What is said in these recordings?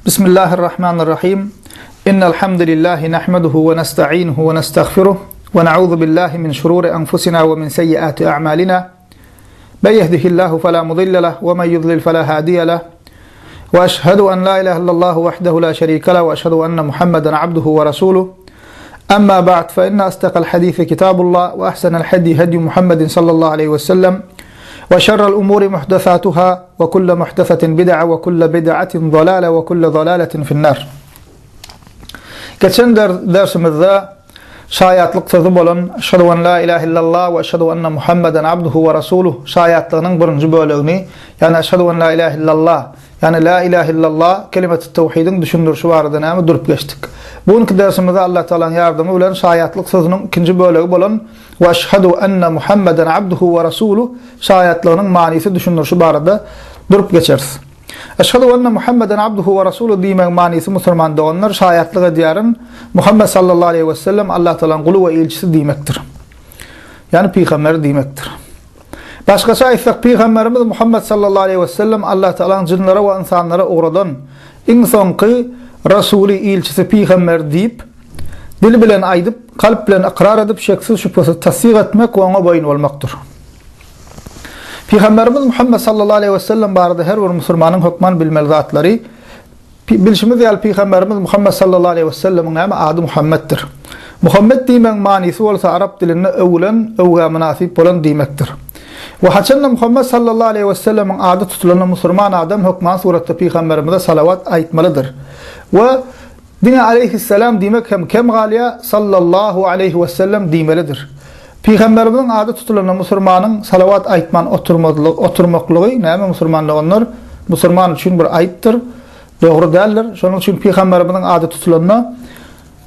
Bismillahirrahmanirrahim. Innel hamdelellahi nahmeduhu we nestainuhu we nestagfiruh we na'udzu billahi min şururi enfusina we min seyyiati a'malina. Men yehdihillahu fela mudille leh we men yudlil fela hadiye leh. Ve eşhedü en la ilahe illallah vahdehu la şerike leh ve eşhedü enne Muhammeden abduhu ve resuluh. Amma ba'd fe inne astakal hadisi kitabullah ve ahsenel hedi hedi Muhammedin sallallahu aleyhi ve sellem. Ve şerrel umuri muhdesatuhâ ve kulle muhdesetin bid'a ve kulle bid'atin zalale ve kulle zalaletin finnar. Geçen der dersimizde şaýatlyk sözi bolan Eşhedü en la ilahe illallah we eşhedü enne Muhammeden abduhu we rasuluh şaýatlygynyň birinji bölegini, ýagny Eşhedü en la ilahe illallah, ýagny la ilahe illallah kelimetü tewhidiň düşündirişi barada näme durup geçdik. Bu günki dersimizde Allah Tagalaň ýardamy bilen şaýatlyk sözüniň ikinji bölegi bolan We eşhedü enne Muhammeden abduhu we rasuluh şaýatlygynyň manysy düşündirişi barada durup geçeris. Eşhedü enne Muhammeden abduhu we rasuluh diýmegiň manysy musulman doganlar şaýatlyk edýärin, Muhammet sallallahu aleýhi we sellem Allah Tagalaň guly we ilçisi diýmekdir. Ýagny pygamberi diýmekdir. Başgaça aýtsak pygamberimiz Muhammet sallallahu aleýhi we sellem Allah Tagalaň jynlara we ynsanlara ugradan iň soňky rasuly, ilçisi, pygamberi diýip, Dil bilen aýdyp, kalp bilen ykrar edip, şeksiz-şübhesiz tassyk etmek we oňa boýun bolmakdyr. Pygamberimiz Muhammet sallallahu aleýhi we sellem barada her bir musulmanyň hökman bilmeli zatlary, Bilşimiz ýaly Pygamberimiz Muhammet sallallahu aleýhi we sellemiň näme ady Muhammetdir. Muhammet diýmegiň manysy bolsa arap dilinde öwülen, öwgä mynasyp bolan diýmekdir. We haçanda Muhammet sallallahu aleýhi we sellemiň ady tutulanda musulman adam hökman suratda Pygamberimize salawat aýtmalydyr. We Diňe aleýhisselam diýmek hem kem galýar, sallallahu aleýhi wesellem diýmelidir. Pygamberimiziň ady tutulanda musurmanyň salawat aýtman oturmazlygy, oturmaklygy näme musurman doganlar? Musurman üçin bir aýypdyr, dogry däldir. Şonuň üçin pygamberimiziň ady tutulanda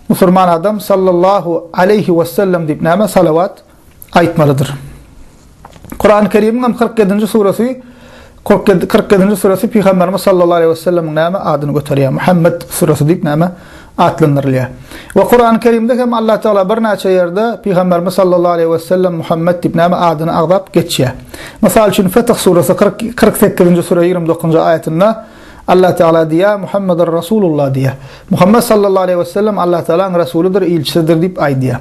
musurman adam sallallahu aleýhi wesellem diýip näme salawat aýtmalydyr. Kurany Kerimiň hem 47-nji surasy 47-nji surasy Pygamberimiz sallallahu aleýhi we sellemiň näme adyny göterýär? Muhammed surasy diýip näme atlandyrylýar. We Kurany Kerimde hem Allah Teala birnäçe ýerde Pygamberimiz sallallahu aleýhi we sellem Muhammed diýip näme adyny agzap geçýär. Mysal üçin Fetih surasy 48-nji sure 29-njy aýatynda Allah Teala diýýär, Muhammedur Rasulullah diýýär. Muhammed sallallahu aleýhi we sellem Allah Tealanyň resulydyr, ilçisidir diýip aýdýar.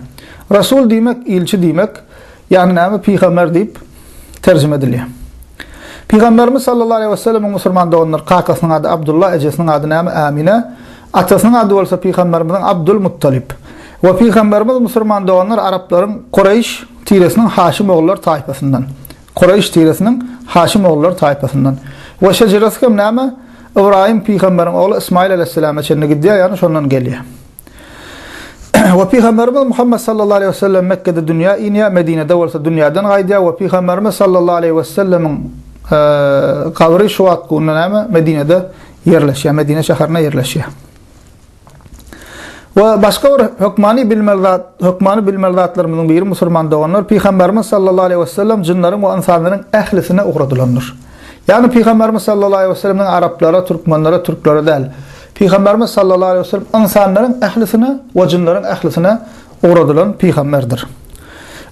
Rasul diýmek ilçi diýmek, ýagny näme pygamber diýip terjime edilýär. Pygamberimiz sallallahu aleýhi we sellemiň musulman doganlar kakasynyň ady Abdullah, ejesiniň ady näme Amine, atasynyň ady bolsa pygamberimiziň Abdul Muttalib. We pygamberimiz musulman doganlar araplaryň Kureýş tiresiniň Haşim ogullary taýpasyndan. Kureýş tiresiniň Haşim ogullary taýpasyndan. We şejeresi hem näme? Ybraýym pygamberiň ogly Ismail aleýhissalama çenli gidýär, ýagny şondan gelýär. We Pygamberimiz Muhammet sallallahu aleýhi we sellem Mekgede dünýä inýär, Medinede bolsa dünýäden gaýdýar we Pygamberimiz sallallahu aleýhi we sellemiň gabry şu wagt günde näme? Medinede ýerleşýär, Medine şäherinde ýerleşýär. We başga bir hökmany bilmeli zat, hökmany bilmeli zatlarymyzyň biri musulman doganlar, Pygamberimiz sallallahu aleýhi we sellem jynlaryň we ynsanlaryň ählisine ugradylandyr. Ýagny Pygamberimiz sallallahu aleýhi we sellem diňe araplara, türkmenlere, türklere däl. Pygamberimiz sallallahu aleýhi we sellem ynsanlaryň ählisine we jynlaryň ählisine ugradylan pygamberdir.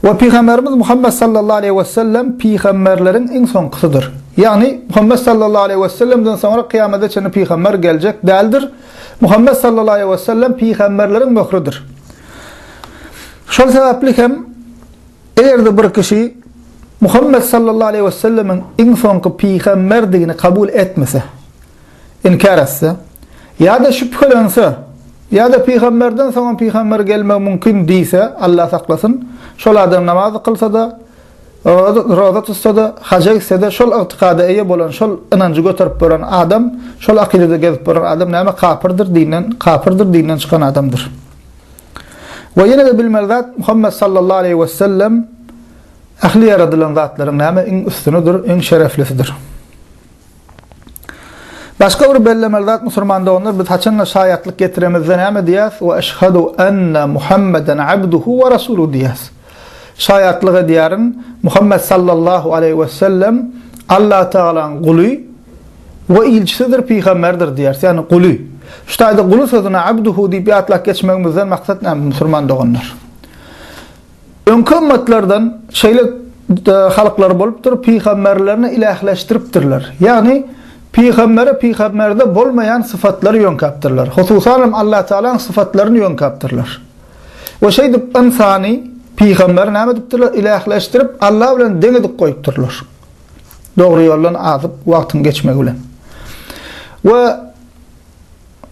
We Pygamberimiz Muhammet sallallahu aleýhi we sellem pygamberleriň iň soňkusydyr. Ýagny Muhammet sallallahu aleýhi we sellemden soňra kyýamata çenli pygamber geljek däldir. Muhammet sallallahu aleýhi we sellem pygamberleriň möhrüdir. Şol sebäpli hem Eger-de bir kişi Muhammet sallallahu aleýhi we sellemiň iň soňky pygamberdigini kabul etmese, inkär etse, ýa-da şübhelense, ýa-da pygamberden soňam pygamber gelmegi mümkin diýse, Allah saklasyn, şol adam namaz kylsa-da, roza tutsa-da, haja gitse-de, şol ygtykada eýe bolan, şol ynanjy göterip boran adam, şol akydada gezip boran adam näme kapyrdyr, dinden kapyrdyr, dinden çykan adamdyr. We ýene-de bilmeli zat, Muhammet sallallahu aleýhi we sellem ähli ýaradylan zatlaryň näme iň üstünidir, iň şereflisidir. Başga bir bellemeli zat musulman doganlar, biz haçanda şaýatlyk getiremizde näme diýýäs? We eşhedü enne Muhammeden abduhu we rasuluhu diýýäs. Şaýatlyk edýärin, Muhammet sallallahu aleýhi we sellem Allah Tagalaň guly we ilçisidir, pygamberdir diýýäris. Ýagny guly. Şu taýda guly sözüne abduhu diýip ýatlap geçmegimizden maksat näme musulman doganlar? Öňki ymmatlardan şeýle halklar bolupdyr, pygamberlerini ilähleşdiripdirler. Ýagny. Pygambere pygamberde bolmaýan sypatlary ýöňkäpdirler. Hususan hem Allatagalaň sypatlaryny ýöňkäpdirler. We şeýdip ynsany, pygamberi näme edipdirler? Ilähleşdirip, Alla bilen deň edip goýupdyrlar. Dogry ýoldan azyp, wagtyň geçmegi bilen. We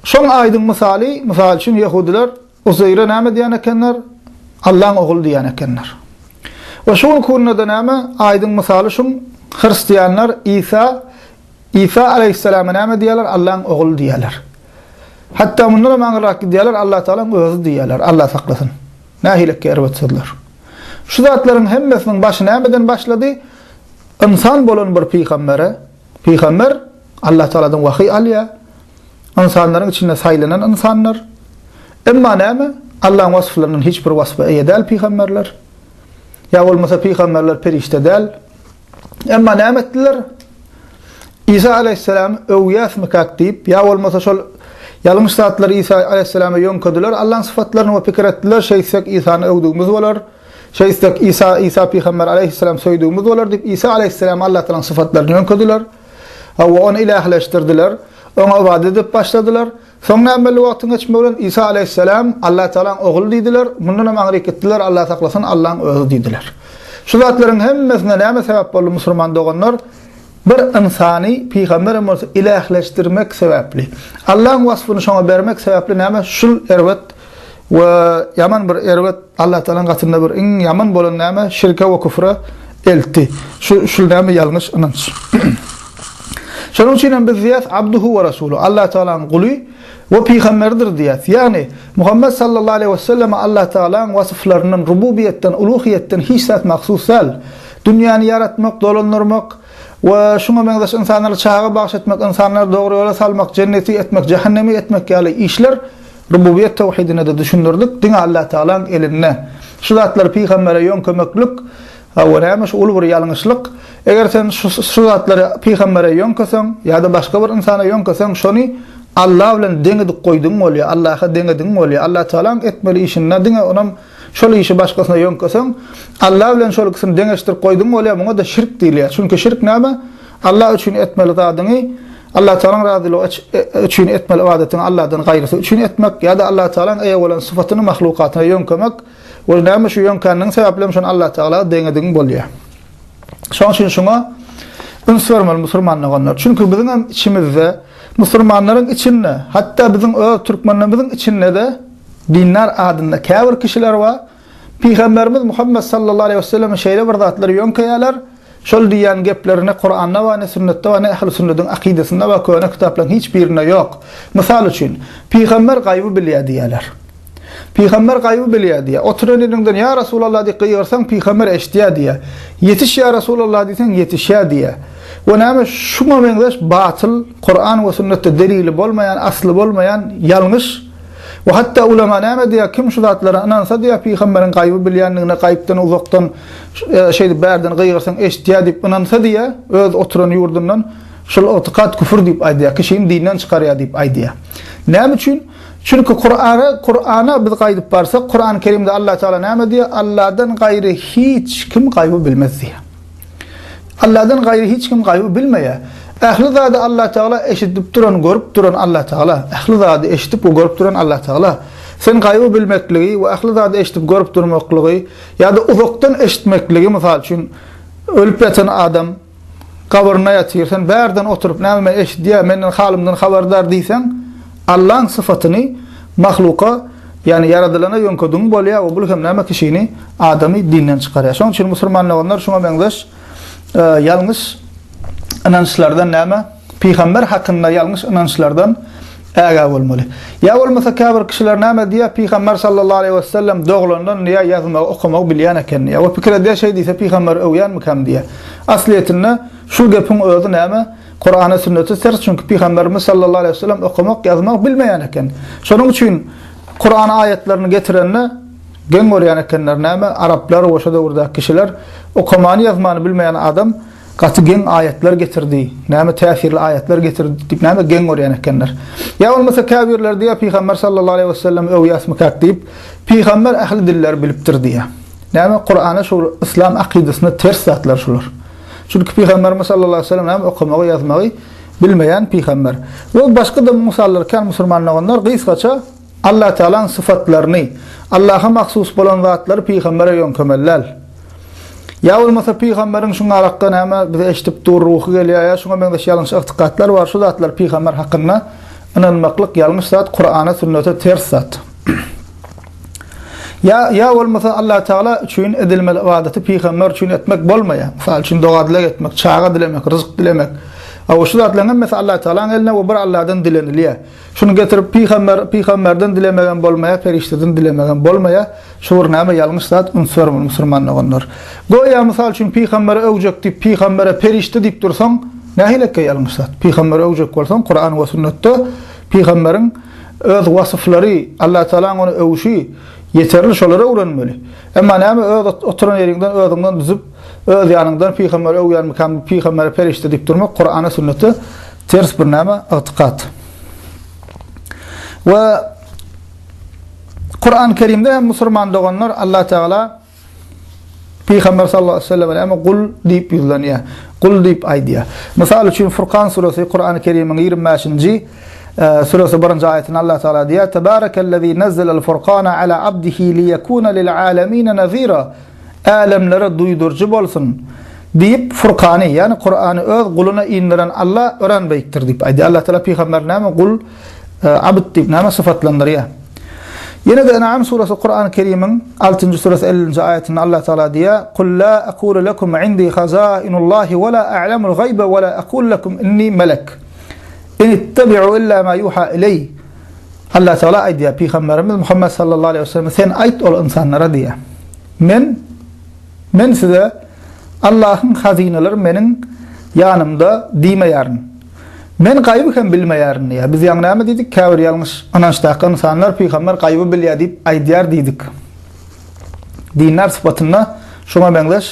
şoň aýdyň mysaly, mysal üçin ýehudylar Uzeýre näme diýen ekenler? Allaň ogly diýen ekenler. We şu günki günde-de näme? Aýdyň mysaly şuň, hristianlar Isa, Isa aleýhissalama näme diýýärler? Allaň ogly diýýärler. Hatda mundan hem aňyrrak gidýärler, Allah Tagalaň özi diýýärler. Allah saklasyn. Nähilekge erbet sözler. Şu zatlaryň hemmesiniň başy nämeden başlady? Ynsan bolan bir pygambere, pygamber Allah Tagaladan wahyý alýar. Ynsanlaryň içinde saýlanan ynsanlar. Emma näme? Allaň wasflaryndan hiç bir wasfa eýe däl pygamberler. Ýa bolmasa pygamberler perişde däl. Emma näme etdiler? Isa aleýhissalamy öwýäsmikak diýip, ýa bolmasa şol ýalňyş zatlary Isa aleýhissalama ýöňkediler, Allaň syfatlaryny we pikir etdiler, şeýtsek Isany öwdügimiz bolar, şeýtsek Isa, Isa pygamber aleýhissalam söýdügimiz bolar diýip, Isa aleýhissalama Allah Tagalaň syfatlaryny ýöňkediler. Hawa, ony ilähleşdirdiler. Oňa ybadat edip başladylar. Soň näme boldy wagtyň geçmegi bilen Isa aleýhissalam Allah Tagalaň ogly diýdiler. Mundan hem aňryk gitdiler, Allah saklasyn, Allaň özi diýdiler. Şu zatlaryň hemmesine näme sebäp boldy musurman doganlar? Bir ynsany, pygamber hem bolsa ilähleşdirmek sebäpli, Allaň wasfyny şoňa bermek sebäpli näme şul erbet we ýaman bir erbet Allah Tagalaň gatynda bir iň ýaman bolan näme şirke we küfre eltdi. Şu şul näme ýalňyş ynanç. Şonuň üçin hem biz diýýäs abduhu we rasulu. Allah Tagalaň guly we pygamberidir diýýäs. Ýagny Muhammet sallallahu aleýhi we selleme Allah Tagalaň wasyflaryndan, rububiýetden, uluhiýetden hiç zat mahsus däl. Dünýäni ýaratmak, dolandyrmak we şuňa meňzeş ynsanlara çaga bagyş etmek, ynsanlary dogry ýola salmak, jenneti etmek, jähennemi etmek ýaly işler Rububiýet tawhidinde-de düşündirdik, diňe Allah Tagalaň elinde. Şu zatlary pygambere ýöňkemeklik, hawa, näme şu uly bir ýalňyşlyk. Eger sen şu şu zatlary pygambere ýöňkeseň ýa-da başga bir ynsana ýöňkeseň, şony Allah bilen deň edip goýduň bolýar, Allaha deňediň bolýar. Allah Tagalaň etmeli işinde diňe onam şol işi başgasyna ýöňkeseň, Allah bilen şol ikisini deňeşdirip goýduň bolýar, muňa-da şirk diýilýär. Çünki şirk näme? Allah üçin etmeli zadyňy Allah Tagalaň razylygy üçin etmeli ybadatyňy Allahdan gaýrysy üçin etmek ýa-da Allah Tagalaň eýe bolan sypatyny mahlukatyna ýöňkemek we näme şu ýöňkänligiň sebäpli hem şony Allah Tagala deňedigiň bolýar. Şonuň üçin şuňa üns bermeli musulman doganlar. Çünki biziň hem içimizde musulmanlaryň içinde, hatda biziň öz türkmenlerimiziň içinde-de dindar adynda käbir kişiler bar. Pygamberimiz Muhammet sallallahu aleýhi we selleme şeýle bir zatlary ýöňkeýärler, şol diýýän gepleri ne Kuranda bar, ne sünnetde bar, ne ähli sünnediň akydasynda bar, köne kitaplaryň hiç birinde ýok. Mysal üçin, Pygamber gaýby bilýär diýýärler. Pygamber gaýby bilýär diýýär. Oturan ýeriňden ýa Resulallah diýip gygyrsaň, pygamber eşidýär diýýär. Ýetiş ýa Resulallah diýseň, ýetişýär diýýär. We näme şuňa meňzeş batyl, Kuran we sünnetde delili bolmaýan, asly bolmaýan ýalňyş We hatda ulema näme diýýär, kim şu zatlara ynansa diýýär, pygamberiň gaýby bilýändigine, gaýypdan uzakdan şeýdip bärden gygyrsaň eşitýär diýip ynansa diýýär, öz oturan ýurdundan şol ygtykat küfür diýip aýdýar, kişini dinden çykarýar diýip aýdýar. Näme üçin? Çünki Kurana, Kurana biz gaýdyp barsak, Kurany Kerimde Allah Teala näme diýýär? Allahdan gaýry hiç kim gaýby bilmez diýýär. Allahdan gaýry hiç kim gaýby bilmeýär. Ähli zady Allah Tagala eşidip duran, görüp duran Allah Tagala. Ähli zady eşidip we görüp duran Allah Tagala. Sen gaýby bilmekligi we ähli zady eşidip görüp durmaklygy ýa-da uzakdan eşitmekligi, mysal üçin, ölüp ýatan adam gabyrynda ýatyr, sen bärden oturyp näme men eşidýär, menden halymdan habardar diýseň, Allaň syfatyny mahluka, ýagny ýaradylana ýöňkedigiň bolýar we bul hem näme kişini, adamy dinden çykarýar. Şonuň üçin musulman doganlar şuňa meňzeş ýalňyş ynançlardan näme pygamber hakynda ýalňyş ynançlardan ägä bolmaly. Ýa bolmasa käbir kişiler näme diýýär, pygamber sallallahu aleýhi wesellem doglandan diýýär ýazmagy, okamagy bilýän eken diýýär. We pikir edýär şeý diýse pygamberi öwýänmikäm diýýär. Aslyýetinde şu gepiň özi näme? Kurana sünnete ters çünki pygamberimiz sallallahu aleýhi wesellem okamak, ýazmak bilmeýän eken. Şonuň üçin Kuran aýatlaryny getirende geň görýän ekenler näme araplar we şo döwürdäki kişiler okamany ýazmany bilmeýän adam gaty geň aýatlar getirdi, näme täsirli aýatlar getirdi diýip näme geň görýän ekenler. Ýa bolmasa käbirleri diýýär pygamber sallallahu aleýhi wesellem öwýäsmikak diýip pygamber ähli dilleri bilipdir diýýär. Näme Kurana şu yslam akydasyna ters zatlar şular. Çünki Pygamberimiz sallallahu aleýhi we sellem näme okamagy, ýazmagy. Bilmeýän pygamber. We başga-da mysallar kän musulman doganlar gysgaça Allah Tagalaň syfatlaryny, Allaha mahsus bolan zatlary pygambere ýöňkemeli däl. Ýa bolmasa pygamberiň şuňa alakga näme bize eşidip dur ruhy gelýär ýa şuňa meňzeş ýalňyş ygtykatlar bar şu zatlar pygamber hakynda ynanmaklyk ýalňyş zat Kurana sünnete ters zat. Ýa ýa bolmasa Allah Tagala üçin edilmeli ybadaty pygamber üçin etmek bolmaýar. Mysal üçin doga-dileg etmek, çaga dilemek, ryzyk dilemek. A şu zatlaryň hemmesi Allah Tagalaň elinde we bir Allahdan dilenilýär. Şuny getirip pygamber pygamberden dilemegem bolmaýar, perişdeden dilemegem bolmaýar. Şu bir näme ýalňyş zat üns bermeli musulman doganlar. Göýä mysal üçin pygamberi öwjek diýip pygambere perişde diýip dursaň nähilekge ýalňyş zat. Pygamberi öwjek bolsaň Kuran we sünnetde pygamberiň öz wasyflary Allah Tagalaň ony öwşi ýeterli şolary öwrenmeli. Emma näme öz oturan ýeriňden özüňden düzüp öz ýanyňdan pygamberi öwýänmikam pygambere perişde diýip durmak Kurana sünnete ters bir näme ygtykat. We Kur'an Kerimde hem musulman doganlar Allah Teala Peygamber sallallahu aleyhi ve sellem näme gul diýip ýüzlenýär. Gul diýip aýdýar. Mysal üçin Furkan suresi Kur'an Kerimiň 25-nji e, suresi 1-nji aýatynda Allah Teala diýýär: "Tebarekellezî nazzelel furkana ala abdihi liyekuna lil alamin nazira." Älemlere duýduryjy bolsun diýip Furkany, ýagny Kur'any öz guluna indiren Allah örän beýikdir diýip aýdýar. Allah Teala pygamberi näme gul Abd diýip näme sypatlandyrýar? Ýene-de En'am suresi Kur'an-ı Kerimiň 6-njy suresi 50-nji aýatynda Allah Teala diýýär: "Kul la aqulu lekum indi hazainullahi we la a'lamul gayba we la aqulu lekum inni melek. In ittabi'u illa ma yuha iley." Allah Teala aýdýar Pygamberimiz Muhammed sallallahu aleyhi ve sellem sen aýt ol insanlara diýýär. Men men size Allahyň hazynalary meniň ýanymda diýmeýärin. Men gaýby hem bilmeýärin diýýär. Biz ýaňy näme diýdik? Käbir ýalňyş ynançdaky ynsanlar pygamber gaýby bilýär diýip aýdýar diýdik. Dindar sypatynda şuňa meňzeş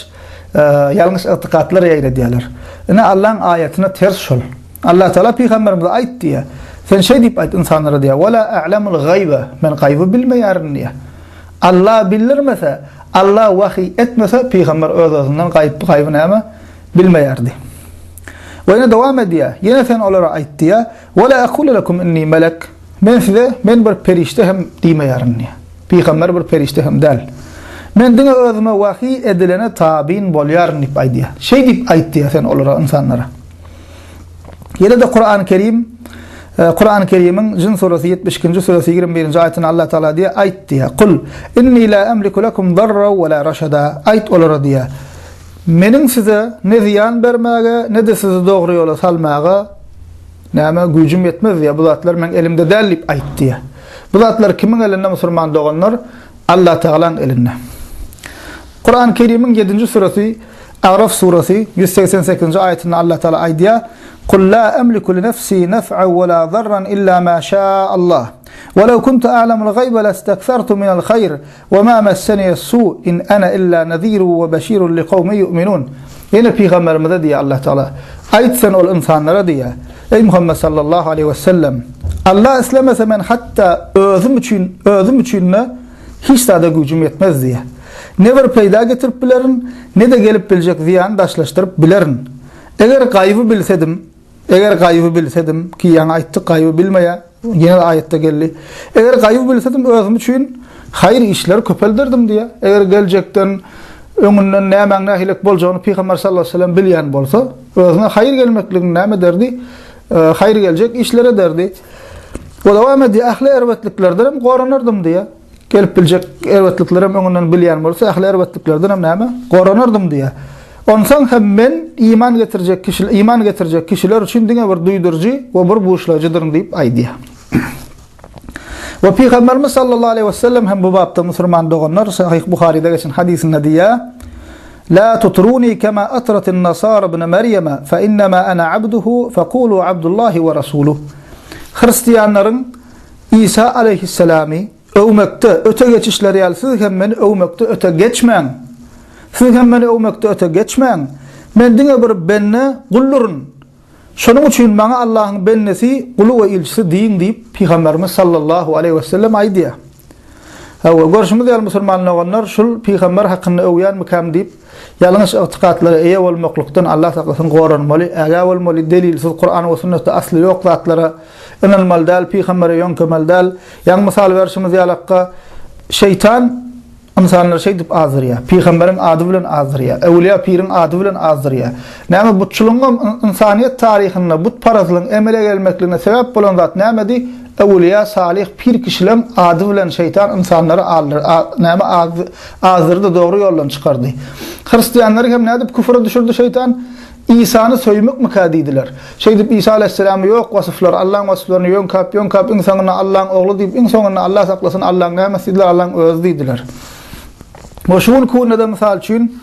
e, ýalňyş ygtykatlar ýaýradýarlar. Ine Allahyň aýatyna ters şol. Allah Teala pygamberimize aýt diýýär. Sen şeý diýip aýt ynsanlara diýýär. Wala a'lamul gaýba. Men gaýby bilmeýärin diýýär. Allah bildirmese, Allah wahyý etmese pygamber öz-özünden gaýyp gaýby näme bilmeýärdi. We ýene dowam edýär. Ýene sen olara aýt diýýär. Wa la aqulu lakum inni melek. Men size men bir perişde hem diýmeýärin diýýär. Pygamber bir perişde hem däl. Men diňe özüme wahyý edilene tabyn bolýaryn diýip aýdýar. Şeý diýip aýt diýýär sen olara ynsanlara. Ýene-de Kur'an-ı Kerim e, Kur'an-ı Kerimiň Jin suresi 72-nji suresi 21-nji aýatynda Allah Taala diýýär, aýt diýýär. Kul inni la emliku lekum darra we la raşada. Aýt olara diýýär. Meniň size ne zyýan bermäge, ne-de sizi dogry ýola salmaga näme güýjüm ýetmez diýýär. Bu zatlar meň elimde däl diýip aýt diýýär. Bu zatlar kimiň elinde musulman doganlar? Allah Tagalaň elinde. Kur'an-ı Kerimiň 7-nji suresi Araf suresi 188-nji aýatynda Allah Taala aýdýar: "Kul la emliku li nefsi nef'an we la zarran illa ma şaa Allah. We lew kuntu a'lamul gayba lastakthartu minel hayr we ma messeniye su in ana illa nezirun we beşirun li kawmin yu'minun." Ýene pygamberimize diýýär Allah Taala: "Aýt sen ol ynsanlara diýýär. Eý Muhammed sallallahu aleýhi we sellem, Allah islemese men hatda özüm üçin özüm üçin-de hiç zada güýjüm ýetmez diýýär. Ne bir peýda getirip bilerin, ne-de gelip biljek zyýany daşlaşdyryp bilerin. Eger gaýyby bilsedim, eger gaýyby bilsedim, ki ýaňy aýtdyk gaýyby bilmeýär, ýene aýatda geldi. Eger gaýyby bilsedim özüm üçin haýyr işleri köpelderdim diýýär. Eger geljekden öňünden nämäň nähilek boljagyny Pygamber sallallahu aleyhi ve sellem bilýän bolsa, özüne haýyr gelmekligini näme ederdi? Haýyr geljek işler ederdi. O dowam edýär, ähli erbetliklerden hem goranardym diýýär. Gelip biljek erbetlikleri hem öňünden bilýän bolsa, ähli erbetliklerden hem näme? Goranardym diýýär. Onsoň hem men iman getirjek kişi, iman getirjek kişiler üçin diňe bir duýduryjy we bir buşlaýjydyryn diýip aýdýar. We Pygamberimiz sallallahu aleyhi ve sellem hem bu bapda musulman doganlar Sahih Buharide geçen hadysynda diýýär: La tutruni kema atratin nasara ibn Meryem fe innema ana abduhu fekulu abdullahi we rasuluh. Hristianlaryň Isa aleýhissalamy öwmekde öte geçişleri ýaly siz hem meni öwmekde öte geçmäň. Siz hem meni öwmekde öte geçmäň. Men diňe bir bende, gulduryn. Şonuň üçin maňa Allahyň bendesi, guly we ilçisi diýiň diýip, Pygamberimiz sallallahu aleýhi wesellem aýdýar. Hawa, görşümiz ýaly musulman doganlar şul pygamber hakynda öwýänmikäm diýip, ýalňyş ygtykatlara eýe bolmaklykdan Allah saklasyn goranmaly, ägä bolmaly, delilsiz Kuran we sünnetde asly ýok zatlara ynanmaly däl, pygambere ýöňkemeli däl. Ýaňy mysal berşimiz ýalakka şeýtan Ynsanlary şeýdip azdyrýar. Pygamberiň ady bilen azdyrýar. Öwlüýä piriň ady bilen azdyrýar. Näme butçulygyňam ynsanyýet taryhynda butparazlygyň emele gelmekligine sebäp bolan zat nämedi? Öwlüýä, salyh, pir kişileň ady bilen şeýtan ynsanlary näme azdyrdy, dogry ýoldan çykardy. Hristianlary hem nädip küfüre düşürdi şeýtan? Isany söýmekmikä diýdiler. Şeýdip Isa aleýhissalamy ýok wasyflar, Allaň wasyflaryny ýöňkäp, ýöňkäp iň soňunda Allaň ogly diýip, iň soňunda Allah saklasyn Allaň nämesi diýdiler, Allaň özi diýdiler. We şu günki günde-de mysal üçin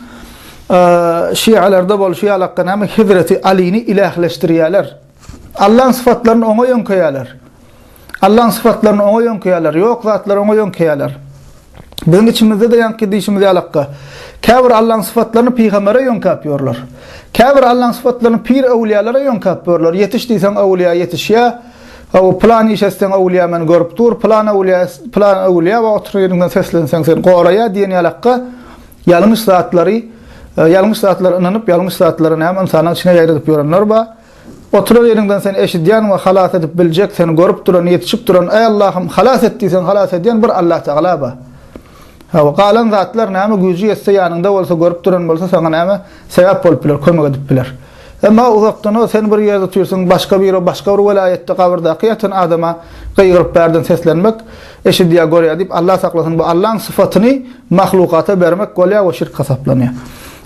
şialerde bolşy ýalakka näme Hezreti Alyny ilähleşdirýärler. Allaň syfatlaryny oňa ýöňkeýärler. Allaň syfatlaryny oňa ýöňkeýärler, ýok zatlary oňa ýöňkeýärler. Biziň içimizde-de ýaňky diýşimiz ýalakka, käbir Allaň syfatlaryny pygambere ýöňkäp ýörler. Käbir Allaň syfatlaryny pir-öwlüýalara ýöňkäp ýörler. Ýetiş diýseň öwlüýä ýetişýär. Hawa, pylan iş etseň öwlüýä meni görüp dur, pylan öwlüýä, pylan öwlüýä we oturan ýeriňden seslenseň seni goraýar diýen ýalakka ýalňyş zatlary, ýalňyş zatlara ynanyp, ýalňyş zatlary näme ynsanyň içine ýaýradyp ýörenler bar. Oturan ýeriňden seni eşidýän we halas edip biljek, seni görüp duran, ýetişip duran, Eý Allahym, halas et diýseň halas edýän bir Allatagala bar. Hawa, galan zatlar näme güýji ýetse ýanyňda bolsa, görüp duran bolsa saňa näme sebäp bolup biler, kömek edip biler. Emma uzakdan o sen bir ýerde otyrsyň, başga biri başga bir welaýatda gabyrdaky ýatan adama gygyryp bärden seslenmek, eşidýär, görýär diýip Allah saklasyn bu Allaň syfatyny mahlukata bermek bolýar we şirk hasaplanýar.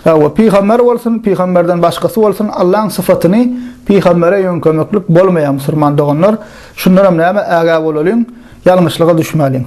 Hawa, pygamber bolsun, pygamberden başgasy bolsun, Allaň syfatyny pygambere ýöňkemeklik bolmaýar musurman doganlar. Şundanam näme ägä bolalyň, ýalňyşlyga düşmäliň.